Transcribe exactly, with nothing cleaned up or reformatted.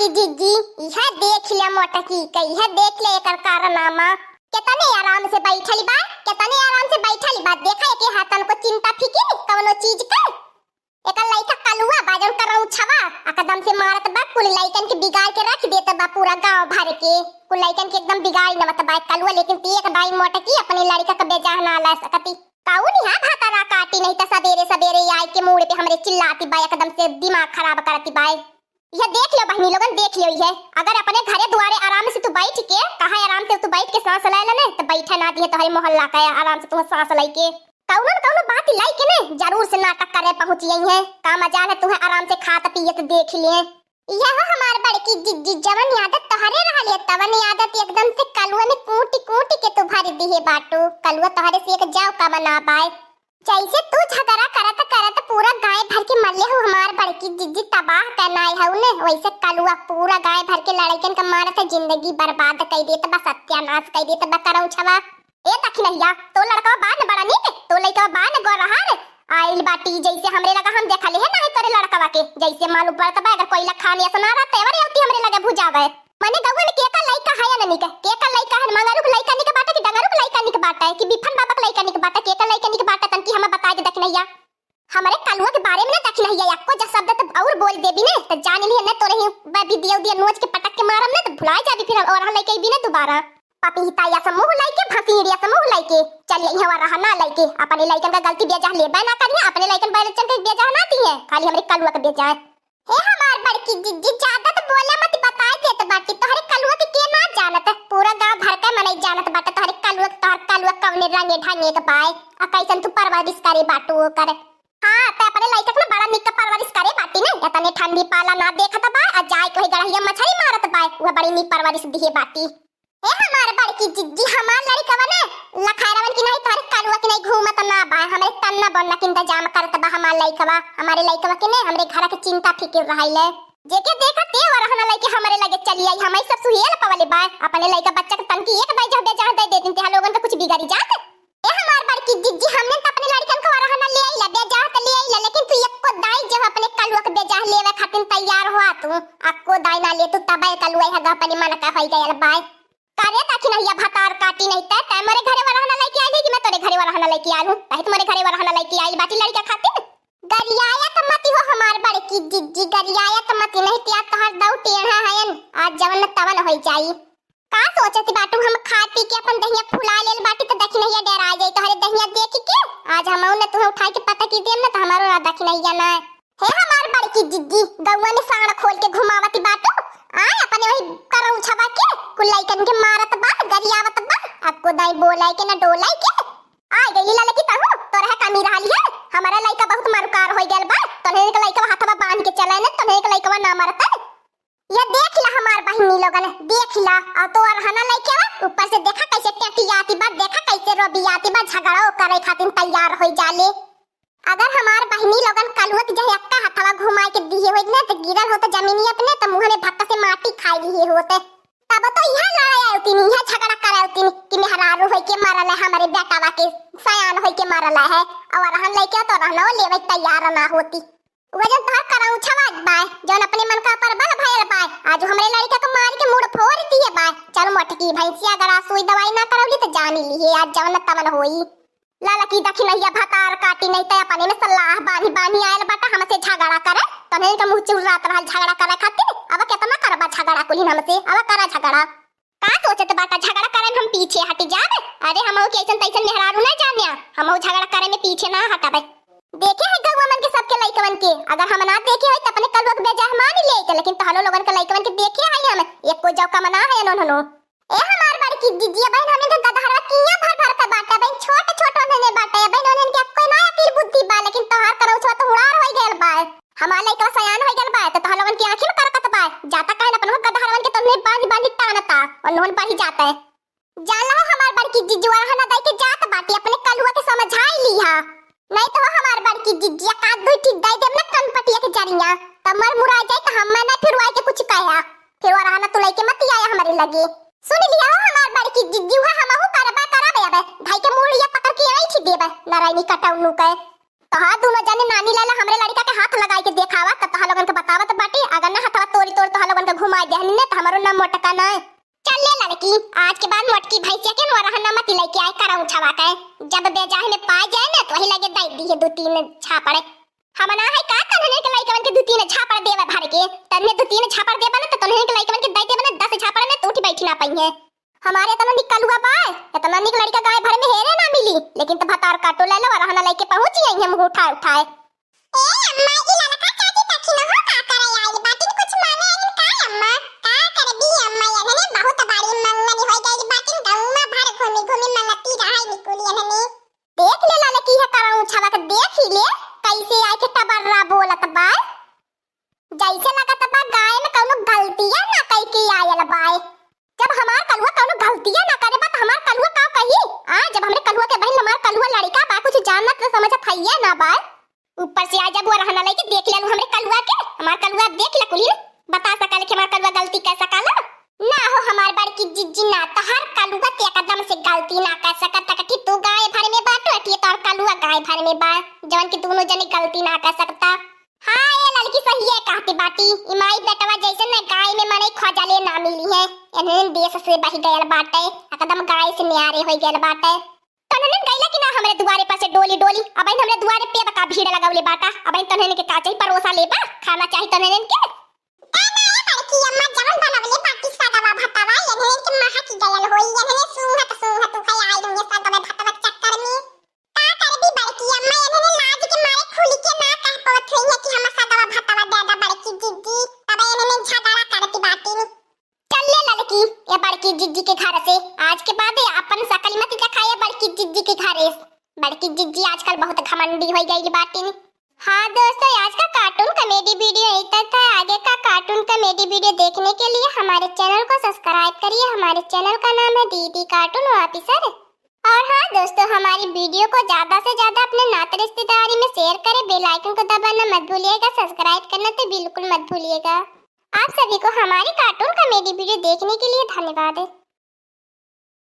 जिज्जी, इहे देख ले मोटकी के, इहे देख ले एकर कारनामा। केतने आराम से बैठल बा, केतने आराम से बैठल बा। देखा एके हाथन को चिंता फिकिर कवनो चीज के। एकर लइका कलुआ बा, जौन करौछवा, एकदम से मारत बा, कुल लइकन के बिगाड़ के रख देत बा पूरा गांव भर के। कुल लइकन के एकदम बिगाड़ नवत बा कलुआ, लेकिन ती एक दाई मोटकी अपने लड़का के बेजाह ना ला सकती। कौन यहाँ भातारा काटी, नहीं त सबेरे सबेरे आए के मूड़ पे हमरे चिल्लाती बा, एकदम से दिमाग खराब करती बा। यह देख लो बहनी लोगन, देख लो, यह अगर अपने घरे दुआरे आराम से तू बैठ के, कहा आराम से तू बैठ के सांस ले लेने, तो बैठे ना दिए तोहरे मोहल्ला का आराम से तू सांस लेके। कौनो न कौनो बात लाई के ने जरूर से नाटक करे पहुँच गई है। का मजाल है तुम्हें आराम से खात पियत देख लिए। यह हमार बड़की जिज्जी, जवन आदत तोहरे रहल है, तवन आदत एकदम से कलुआ में कूटी कूटी के तू भर दिहे बाटू। कलुआ तोहरे से एक जाव का बना पाए। जैसे तू झगड़ा करत करत पूरा गाय भर के मरले हो हमार बड़की जिज्जी, तबाह करना आई हऊ ने, वैसे कलुआ पूरा गाय भर के लड़कन का मारत है, जिंदगी बर्बाद कर देत बा, सत्यानाश कर देत बा करौछवा। ए दखिनहिया, तो लड़कवा बा न बड़ा नीक, तो लइकवा बा न गोरहार, आइल बाटी जैसे हमरे लगा हम देखले है नाही तोरे लड़कवा के, जैसे मालूम पड़त बा अगर कोई लखान ऐसा ना रहते अवरे अवती हमरे लगे भुजावे। मने गौवा में केका लइका है न निक, केका लइका है, मंगरू के लइका निक बाटे कि डंगरू के लइका निक बाटे कि बिफन बाबा के लइका निक बाटे, केका लइका निक बाटे तनकी हमें बताइ दे दखिनहिया। हमरे कलुआ के बारे में ना दखिनहिया एक्को जा शब्द त और बोल देबी ने त जान लिहे न तोरे ही ब-, बिदिया उदिया नोच के पटक के मारम ना त भुलाइ जाबी फिर और हम लइके अइबी ना दोबारा। पपीता या समूह लइके, भसीड़ या समूह लइके, चल यहाँ रहा ना लइके, अपने लइकन का गलती बेजा लेबे ना करिया, अपने लइकन बच्चन के बेजा ना दिए, खाली हमरे कलुआ के बेजा है। हे हमार बड़की जिज्जी, ज्यादा तो बोला मत, बताए देत बाटी, तोहरे कलुआ के के ना जानत, पूरा गांव भर का मनई जानत बाटे, तोहरे कलुआ के, तोहर कलुआ कवने रंगे ढंगे के बाय, आ कैसन तू परवरिश करे बाटू ओकर। हाँ, ते अपने लइका के ना बड़ा निक परवरिश करे बाटी ने, एतने ठंडी पाला ना देखत बा, आ जाए के वही गड़हिया मछरी मारत बाय, वह बड़ी निक परवरिश दिहे बाटी। ए हमार बड़की जिज्जी, हमार लड़िकवा ना लखारवन की नहीं, तोहरे कलुआ की नहीं घूमत ना बा, हमरे तन्ना बन्ना के इंतजाम करत बा हमार लड़िकवा। हमारे लड़िकवा के ने हमरे घर के चिंता फिकिर रहाइले। जेके देखा ते वरहना लइके हमरे लगे चली आई, हम सब सुहेल पवले बा। अपने लइका बच्चा के तनकी एक दाई जहबे जहाँ दे देती, तेहा लोगन के कुछ बिगड़ी जात। ए हमार बड़की जिज्जी, हमने त अपने लड़िकन को वरहना ले आइला, बेजाह त ले आइला, लेकिन तू एको दाई जब अपने कलुआ के बेजाह लेवे खातिर तैयार हुआ तू, अक्को दाई ना ले तू, तबे कलुआ है अपने मन का होई गयल बाय। का रे दखिनहिया भतार काटी नहीं तै, तै मोरे घरे वरहना लइके आइल है कि मैं तोरे घरे वरहना लइके आइल हूँ? तै तो मोरे घरे वरहना लइके आइल बाटी लड़िका खातिर। गरियायत मती हो हमार बड़की जिज्जी, गरियायत मती, नहीं तिया तोहर दऊ टेढ़ा हयन, आज जवन न तवन होई जाई। का सोचत बाटू, हम खा पी के अपन दहिया फुला लेल बाटी त दखिनहिया डेरा जाई तोहरे दहिया देख के। आज हम न तुम्हें उठाई के पता की देम न त हमारो ना दखिनहिया ना। हे हमार बड़की जिज्जी, गौवा में साँड़ खोल के घुमावती बाटू। आय अपने वही करौछवा के, कुल लइकन के मारत बा, गरियावत बा, अक्को दाई बोलाई के ना डोलाई के। आ गई ललकी तहू, तोरा है कमी रहल है, हमारा लइका बहुत मरुकार हो गल बा, तोहरे के लइका हथवा बांध के चले न, तोहरे के लइका ना मरता। ये देख ला हमार बहिनी लोगन, देख ला, और तो अरहना लइके बा, ऊपर से देखा कैसे टेटियाती बा, देखा कैसे रोबियाती बा, झगड़ो करे खातिर तैयार हो जाले। अगर हमार बहिनी लोगन कलुआ के जहे अक्का हथवा घुमाए के दिहे होइत ने, त गिरल होत जमीनिया पे ने, त मुँह में भक्का से माटी खाई लिहे होते। तब तो यहाँ लड़ाई आउतीन, यहाँ झगड़ा कराउतीन कि मेहरारू होई के मरल है, हमारे बेटावा के सयान होई के मरल है, और रहन लइके तो रहनो लेवे तैयार ना होती। वजन तोहर करौछवा बाय, जौन अपने मन का पर बल भयल बाय, आज हमरे लड़िका के मार के मुड़ फोड़ दिए बाय। चल मोटकी भैंसिया, अगर आज सुई दवाई ना करौली त जान लिहे, आज जवन तवन होई। ललकी दखिनहिया भतार काटी नहीं त अपने में सलाह बांधी बांधी आयल बाटा हमसे झगड़ा करे। तन्हे के मुँह चुर्रात रहल झगड़ा करे खातिर। अब केतना करबा झगड़ा कुलिन हमसे, अब करा झगड़ा। का सोचत बाटा झगड़ा करे में हम पीछे हटी जाबे? अरे हमहू के ऐसन तैसन मेहरारू ना जाने, हमहू झगड़ा करे में पीछे ना हटबे। देखे है गौवा मन के सबके लइकवन के, अगर हम ना देखे होई त अपने कलुआ के बेजा मान ले, लेकिन तोहरो लोगन के लइकवन के देखे है हम, एको जौका मना है उन्होंने। ए हमार बड़की जिज्जिया बहन, हमने के गदहरवा किया भर भर के बाटे बहन, छोट छोट उन्होंने बाटे बहन, उन्होंने के कोई ना अकिल बुद्धि बा, लेकिन तोहार करौछवा तो हुड़ार होई गयल बा। हमार लइका सयान होई गयल बा, तो तोहर लोगन की आँखी में करकत बा। जाता कहन अपन गदहरवन के तुमने बांध बांध टानता, और नोन बढ़ी जाता है। जान लहो हमार बड़की जिज्जी वरहना दई के जात बाटी, अपने कलुआ के समझाई लीहा। नहीं तो हमार बड़की जिज्जी का दुई ठीक दई देम ना कनपटिया के जरिया, तब मर मुराई जाए तो हम मैं ना फिर वाई के कुछ कहा। फिर वरहना तू लइके मत आया हमारे लगे। सुन लिया हो हमार बड़की जिज्जी, हुआ हमहू करबा करबे अबे, भाई के मुड़िया पकड़ के आई छी देबे, नारायणी कटौनू के। तोहार दुनो जने नानी लाला हमरे लड़िका के हाथ लगाई के देखावा, तब तोहार लोगन के बतावत बाटी, अगर ना हथवा तोरी तोर तोहार लोगन के घुमाई देहनी ने, त हमरो नाम मोटका नाय। चल ले लड़की, आज के बाद मोटकी भैंसिया के नोरहा न मती लइके आए करौछवा के। जब बेजाह में पाए जाए ना, तो वही लगे दे दी है दू तीन झापड़। हम ना है का तन्हने के लइकवन के दू तीन झापड़ देवे भर के, तन्ने दू तीन झापड़ देबा ना, तो तन्हने के लइकवन के दे देबा ना, दस झापड़ में तो उठी बैठी ना पइहे। हमारे इतना निक कलुआ बा, इतना निक लड़िका गाँय भर में हेरे ना मिली, लेकिन तो भतार काटो ले लो, नोरहा न लइके पहुँची आई हम उठाए उठाए। ए अम्मा, ई ललका चाची तखिन हो का करे आइल बाटिन? कुछ मांगे आइल का अम्मा? का करबी अम्मा, एहने बहुत बड़ी मंगनी होई गइल बाटिन, गौवा भर घूमी घूमी मंगती रहे निकुली एहने। देख ले ललकी है करौछवा के, देख ही ले कैसे आए के टबर्रा बोलत बा। जैसे लगत बा गाँय में कौनो गलतिया ना कई के आयल बाए। जब हमार कलुआ कौनो गलतिया ना करे बा, त हमार कलुआ का कही? आ, जब हमरे कलुआ के बहिन हमार कलुआ लड़िका बा, कुछ जानत समझत हइये ना बा। ऊपर से आ जब नोरहा न लइके देख लेलू हमरे कलुआ के, हमार कलुआ देख ले कुलिन, बता सकल कि हमार कलुआ गलती कर सकल? ना हो हमार बड़की जिज्जी ना, तोहार कलुआ ते एकदम से गलती ना कर सकत, तकठी तू गाँय भर में बाटू, अठी तोहार कलुआ गाँय भर में बा, जवन कि दुनो जने गलती ना कर सकता। हाँ, ए ललकी सहिए कहती बाटी, ई माई बेटवा जैसे न गाँय में मनई खोजले ना मिली है, एहने देश से बहि गयल बाटे, एकदम गाँय से न्यारे होई गयल बाटे। तन्हने गइला कि ना हमरे दुआरे पर से डोली डोली, अबहिन हमरे दुआरे पे बका भीड़ लगवले बाटा, अबहिन तन्हने के का चाही, परोसा लेबा, खाना चाही तन्हने के? का ना ए बड़की अम्मा, जवन बनवले बाटी सगवा भतवा, एहने के महक गयल होई, एहने सूंघत सूंघत उहे आइल होंगे सगवा भतवा चक्कर में। का करबी बड़की अम्मा, एहने लाज के मारे खुल के ना कह पावत होइहे कि हम सगवा भतवा दे दा बड़की जिज्जी, तब एहने झगड़ा करती बाटिन। चल ले ललकी, ये बड़की जिज्जी के घर से, आज के बाद ये अपन शकल मत दिखाए बड़की जिज्जी के घरे। बड़की जिज्जी आजकल बहुत घमंडी होई गई बाटिन। हाँ दोस्तों, आज का cartoon comedy video यहीं तक था। आगे का cartoon comedy video देखने के लिए हमारे channel को subscribe करिए। हमारे channel का नाम है दीदी Cartoon Officer। और हाँ दोस्तों, हमारी video को ज्यादा से ज्यादा अपने नाते रिश्तेदारी में share करें, bell icon को दबाना मत भूलिएगा, subscribe करना तो बिल्कुल मत भूलिएगा। आप सभी को हमारी cartoon comedy video देखने के लिए धन्यवाद।